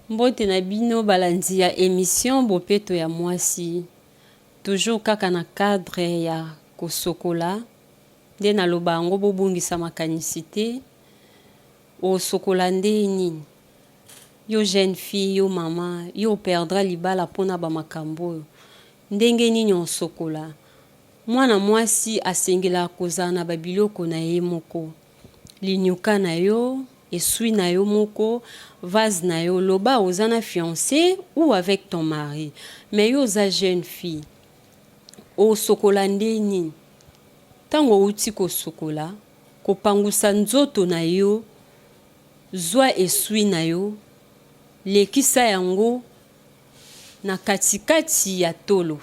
Mbote na bino balandi ya emission Bopeto ya mwasi. Toujours kaka na cadre ya kosokola nde naloba yango bobungisa makanisi te. Osokola nde nini? Yo jeune fille, yo mama, yo operdra libala pona ba makambo oyo. Ndenge nini osokola? Mwana mwasi asengelaka kozala na ba biloko na ye moko. Linyuka na yo, essuie na yo moko, vase na yo, loba oza na fiance ou avec ton mari. Mais yo oza jeune fille, osokola nde nini? Tango owuti kosukola, kopangusa nzoto na yo, zua essuie na yo, lekisa yango na kati kati ya tolo,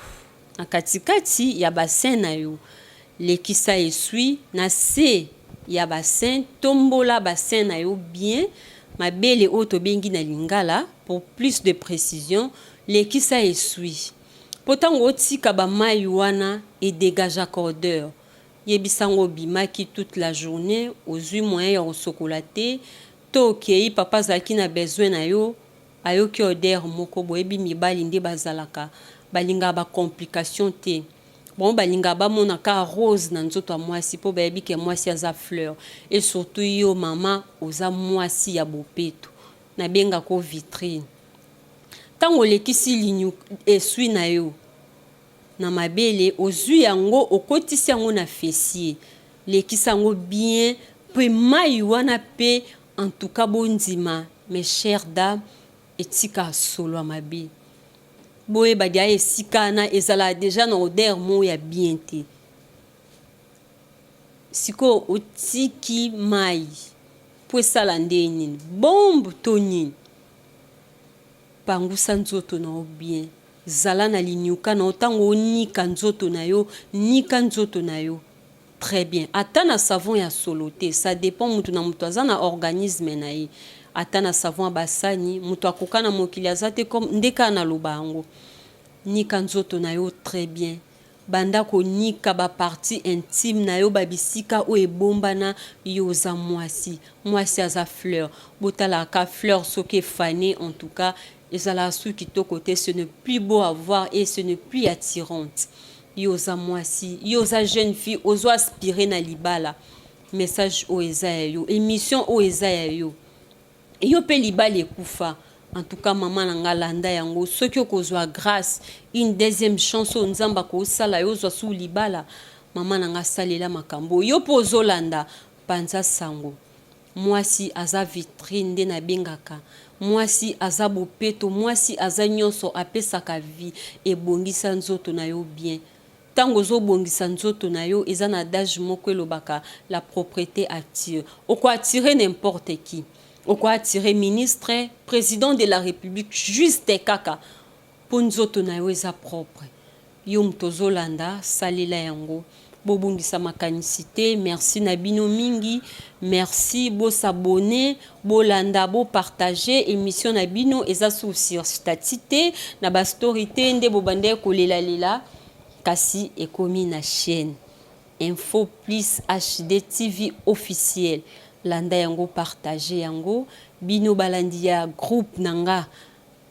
na kati kati ya bassin na yo, lekisa essuie na se ya bassin, tombola bassin na yo bien, mabele oyo tobengi na lingala pour plus de precision, lekisa essuie po tango otika ba mayi wana e degageaka odeur, yebisa ngo obimaki toute la journee ozui moyen ya kosokola te to okeyi papa azalaki na besoin na yo, Ayoki odeur moko boyebi mibali nde bazalaka balingaka ba complication te bango balingaka bamona kaka rose na nzoto ya mwasi po bayebi ke mwasi aza fleur et surtout yo mama oza mwasi ya bopeto nabengaka yo vitrine tango olekisi lignu essuie na yo na mabele ozui yango okotisi yango na fessier lekisa yango bien pe mayi wana pe En tout cas bondima mes chères dames etika solo ya mabe boyeba dejà esika wana ezalaka dejà na odeur moko ya bien te sikoyo otiki mayi po esala nde nini bombe to nini pangusa nzoto na yo bien zala na linyuka na yo tango onika nzoto na yo nika nzoto na yo Très bien ata na savon ya solo te ça depend mutu na mutu aza na organisme na ye ata na savon ya ba sani mutu akoka na mokili aza te comme nde kaka na loba yango nika nzoto na yo très bien banda ko nika ba partie intime na yo ba bisika oyo ebombana yo oza muasi muasi aza fleur botalaka ka fleur soki efane en tout cas ezalaka su kitoko te ce ne plus beau à voir et ce ne plus attirante Yo oza mwasi, yo oza jeune fille ozo aspirer na libala, message oyo eza ya yo, emission oyo eza ya yo. Yo pe libala ekufa, en tout cas maman na nga landa yango soki okozua grace, une deuxième chance oyo Nzambe akosala yo ozua su libala, maman na nga salela makambo oyo. Yo pe ozolanda panza sango. Mwasi aza vitrine nde nabengaka mwasi aza bopeto mwasi aza nionso apesaka vie ebongisa nzoto na yo bien tango ozo bongisa nzoto na yo eza na adage moko elobaka la proprete attire oko attire n'importe qui oko attire ministre president de la republique juste kaka Po nzoto na yo eza propre. Yo mutu ozo landa salela yango. Bo bungisa makanisi te. Merci na bino mingi. Merci bo s'abonner, bo landa, bo partager emission na bino eza sur sur statut te, na ba story te nde bo bandaki ko lela lela kasi ekomi na chaine. Info plus HD TV officiel. Landa yango partager yango. Bino balandi ya groupe na nga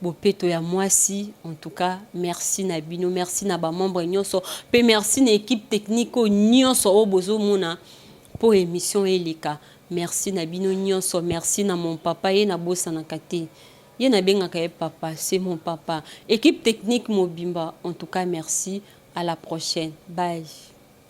Bopeto ya muasi en tout cas merci na bino merci na ba membres nionso pe merci na equipe technique oyo nionso oyo bozo mona po emission eleka merci na bino nionso merci na mon papa ye na bosanaka te ye na bengaka ye papa c'est mon papa equipe technique mobimba en tout cas merci à la prochaine bye.